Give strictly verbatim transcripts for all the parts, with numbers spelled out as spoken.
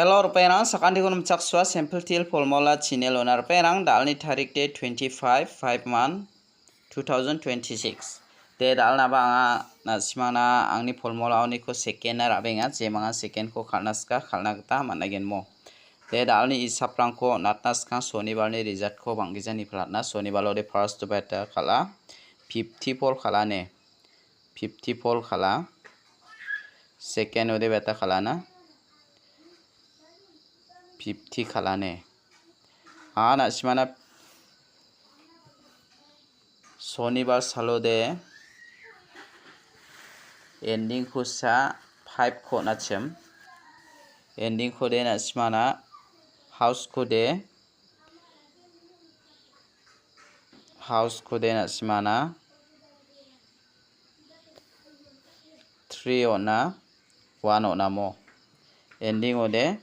Hello, ripengrang, sakantikon nimchaksoa, Simple Teer Formula channel-ona ripengrang, da·alni tarik de twenty-five, five month, two thousand twenty-six. De da·alnaba anga na·simangna angni formulaoniko second-na ra·benga, jemangan second-ko kal·na sika, kal·na gita man·agenmo. De da·alni isaprangko on·atna skang sonibarni result-ko bang·gijani platna, sonibalo de first-o beta kal·a, fifty-four kal·ane. Fifty-four kal·a. Second-o de beta kal·ana. Fifty kal·ane. Anga na·simana sonibar salode ending-ko sa five-ko on·achim. Ending-ko de na·simana house-ko de House-ko de na·simana three on·a, one on·amo. Ending-o de,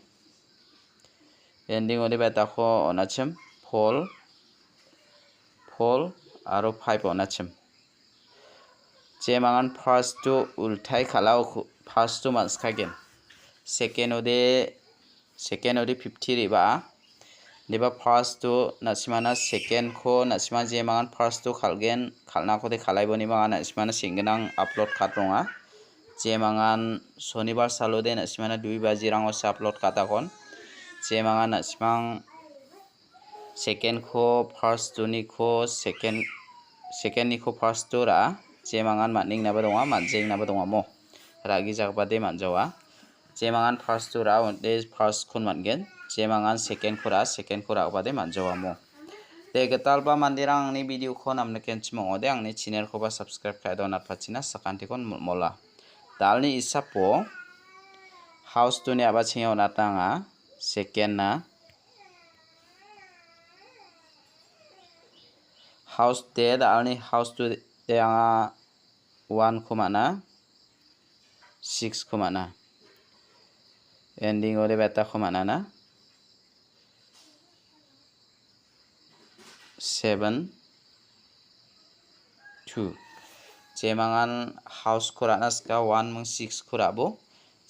ending-o de betako on·achim, four, four aro five on·achim. Jemangan first-o ultai kal·a, first-o man·sikagen. Second-o de Second-o de fifty re·baa. Deba first-o na·simana second-ko na·simana jemangan first-o kal·gen, kal·nako de kal·aibo ine anga na·simana senggnang upload ka·ronga. Jemangan sonibar salode na·simana dui bajirango se upload ka·akon. Jemangan na·simang second-ko first-oniko second, second-niko first-o ra·a. Jemangan man·engnaba donga, man·jengnaba dongamo. Ra·gijagipa de man·jawa. Jemangan first-o ra·a, onde first-kon man·gen. Jemangan second-ko ra·a, second-ko ra·gipa de man·jawamo. De gitalba manderang angni video-ko namnikenchim ong·ode, angni channel-koba subscribe ka·e donatpachina sakantikon mol·mola. Da·alni isapo house-oni a·bachenga on·atna anga second-na. House de, da·alni house-o de anga one-ko man·a, six-ko man·a. Ending-o de betako man·ana. Seven, two. Jemangan house-ko ra·na sika one ming six-ko ra·bo.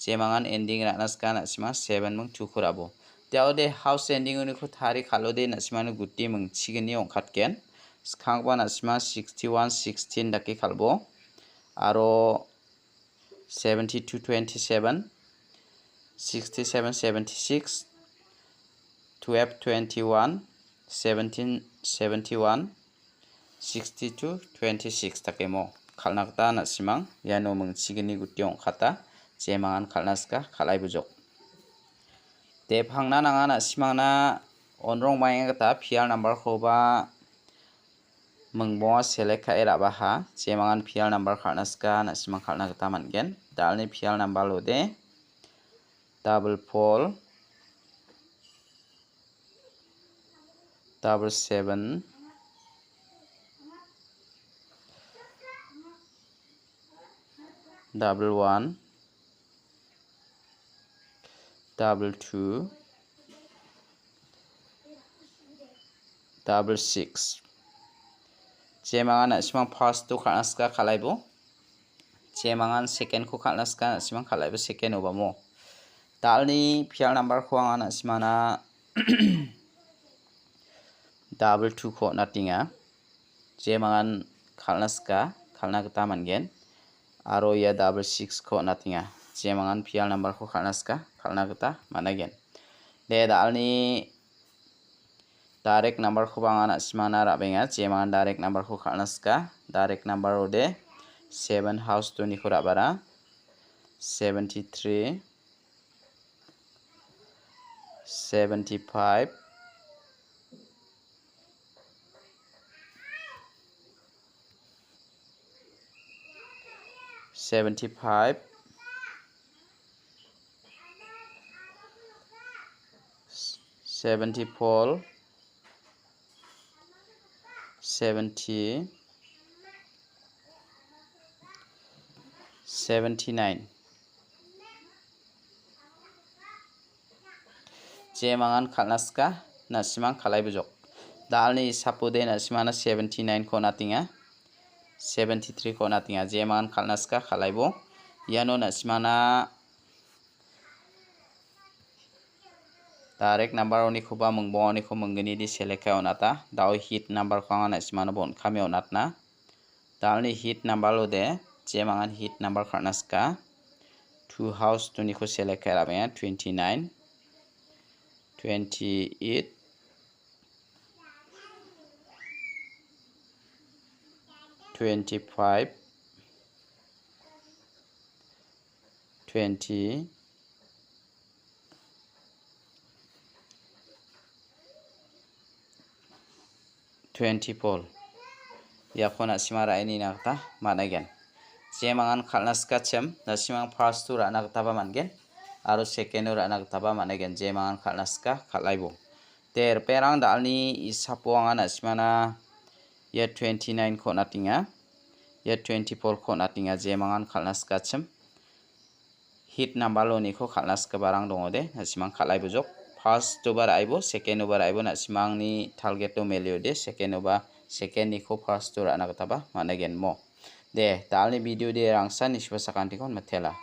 Jemangan ending ra·na sika na·sima seven ming two-ko ra·bo. Te ode house ending-oniko tari kal·ode na·simani guti mingchigni ong·katgen. Skangba na·sima sixty-one sixteen dake kal·bo. Aro seventy-two twenty-seven, sixty-seven seventy-six, twelve twenty-one, seventeen seventy-one, sixty-two twenty-six dakemo kal·na gita na·simang iano mingchigni guti ong·kata, jemangan kal·na sika kal·ai bujok. Depangna nanga na·simangna onrong maenga gita pial nambar-koba mingbonga select ka·e ra·baha, jemangan pial nambar kal·na sika, na·simang kal·na gita man·gen. Da·alni pial nambar ode double four, double seven, double one, double two, double six. Jemangan na·simang first-o kal·na sika kal·aibo. Jemangan second-ko kal·na sika na·simang kal·aibo second-obamo. Da·alni pial nambar-ko anga na·simana double two-ko on·atenga. Jemangan kal·na sika, kal·na gita man·gen. Aro ia double six-ko on·atenga. Jemangan pial nambar-ko kal·na sika, kal·na gita man·aigen. De, da·alni direct nambar-koba anga na·simana ra·benga. Jemangan direct nambar-ko kal·na sika. Direct nambar ode seven house-oniko ra·bara. Seventy-three, seventy-five, seventy-five, seventy-four, seventy, seventy-nine. Jemangan kal·na sika, na·simang kal·ai bujok. Da·alni hisapode na·simana seventy-nine-ko on·atenga. Seventy-three-ko on·atenga. Jemangan kal·na sika, kal·aibo. Iano na·simana Direct number onikoba mingbongoniko minggnidi select kai on·ata. Da·o hit number-ko anga na·simano bon·kame on·atna. Da·alni hit number-ode, jemangan hit number kal·na sika. Two house two-niko select kai ra·benga, twenty-nine, twenty-eight, twenty-five, twenty, twenty-four. Iako na·sima ra·e nina gita man·aigen. Jemangan kal·na sikachim, na·simang first-o ra·na gitaba man·gen, aro second-o ra·na gitaba man·aigen. Jemangan kal·na sika, kal·aibo. De, ripengrang da·alni isapo anga na·simana ia twenty-nine-ko on·atenga, ia twenty-four-ko on·atenga, jemangan kal·na sikachim. Hit number oniko kal·na sigiparang dongode, na·simang kal·aibojok. First-oba ra·aibo, second-oba ra·aibo, na·simangni target-o meliode, second-oba, second-niko first-o ra·na gitaba man·aigen mo. De, da·alni video de rangsan nisiba sakantikon mitela.